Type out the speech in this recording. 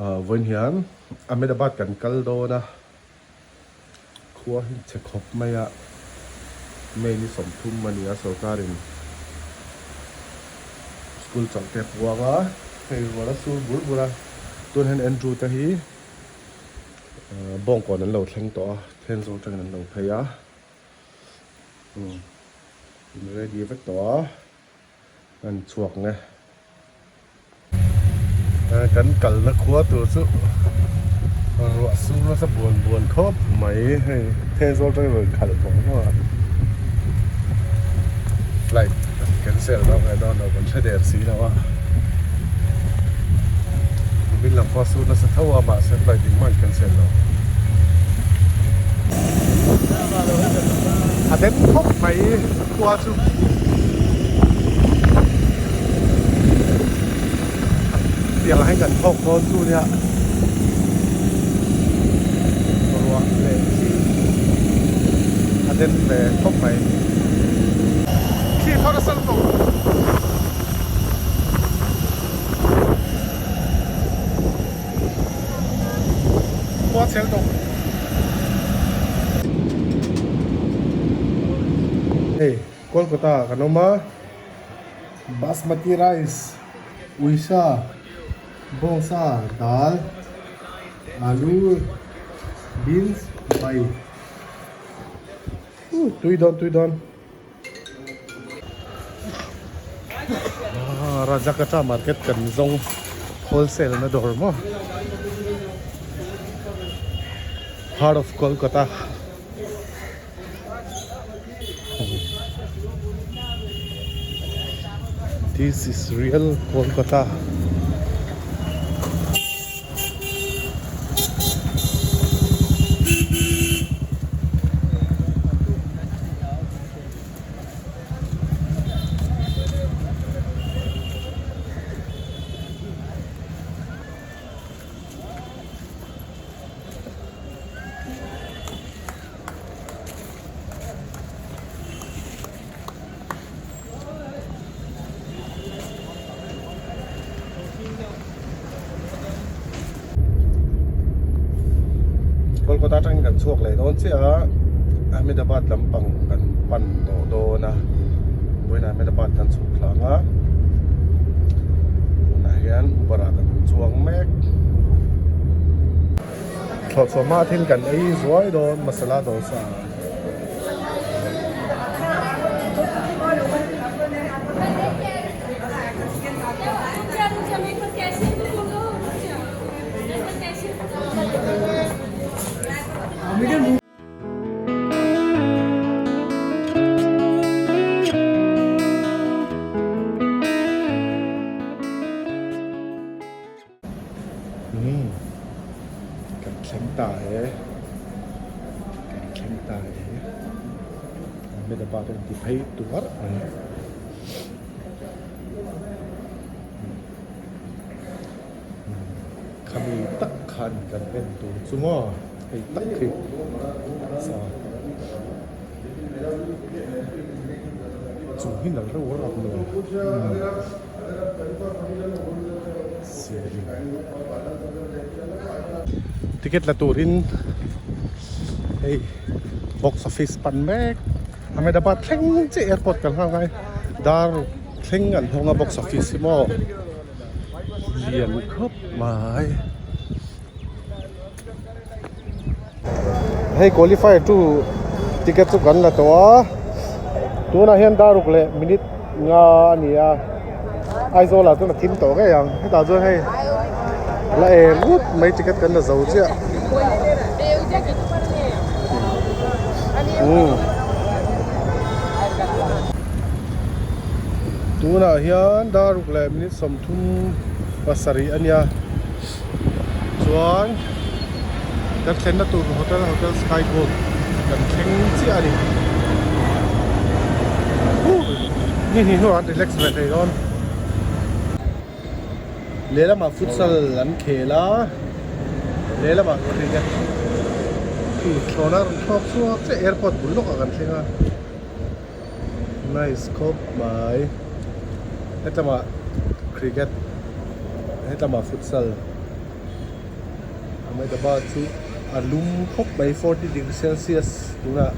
Vawiin hian Ahmedabad kan kal dawn a, khua hi chhe khawp mai a, May ni 30 a ni a, sorkarin school chawlh te a puang a, hei rual a sur bur bur a, tun hian Andrew te hi Bawngkawn an lo thleng tawh a, Thenzawl atangin an lo phei a, in ready vek tawh a. An chhuak nge. Kan kalna khua tur chu ruah sur nasa buan buan khawp mai hei Thenzawl atangin rawn khalh vawng vawng a flight an cancel dawn nge dawn lo kan hre der si lo a nimin lam pawh a sur nasa tho a mahse flight engmah an cancel lo a den khawp mai khua chu. Tiang ah hian kan thawk dawn chu nia ruah leh chi a den ve khawp mai. Thli thar a sal tawh. Khua chhel tawh. Hei Kolkata ah kan awm a, Basmati rice, uisa, bawngsa, dal, alu, beans, bai. Tui dawn tui dawn. Rajakata market kan zawng wholesale na dawr maw heart of Kolkata this is real Kolkata. Kolkata atangin kan chhuak leh dawn chiah a Ahmedabad lampang kan pan tawh dawn a vawiinah Ahmedabad kan chhuk thlang a tunah hian Uber ah kan chuang mek thlawhchhuah hma thil kan ei zuai dawn masala dosa. Umm kan thleng ta e kan thleng ta e Ahmedabad a inti phei tuar mai khami tak khan kan en tur chu maw hei tak hi sa chung hi nalh reuh rap lo. Ticket la turin hei box office pan mek Ahmedabad thleng chiah airport kan nghak ngai dar thleng an hawng a box office hi maw lian khawp mai. Hei qualifier two ticket chu kan la tawh a tunah hian dar ruk leh minute nga a ni a Aizawl ah chuan a thim tawh ngei ang hetah chuan hei la em ut mai ticket kan la zo chiah umm tunah hian dar ruk leh minute 37 a nia. Chuan kan thlenna tur hotel hotel sky gold kan thleng chiah a ni ni hnih hnuah an relax ve thei dawn lehlamah futsal an khel a lehlamah cricket khi thlawna rawn thlawk chhuak chiah airport bul lawkah kan thleng a nice khawp mai hetlama cricket hetlama futsal. Ahmedabad chu a lum khawp mai 40 degree celsius tunah.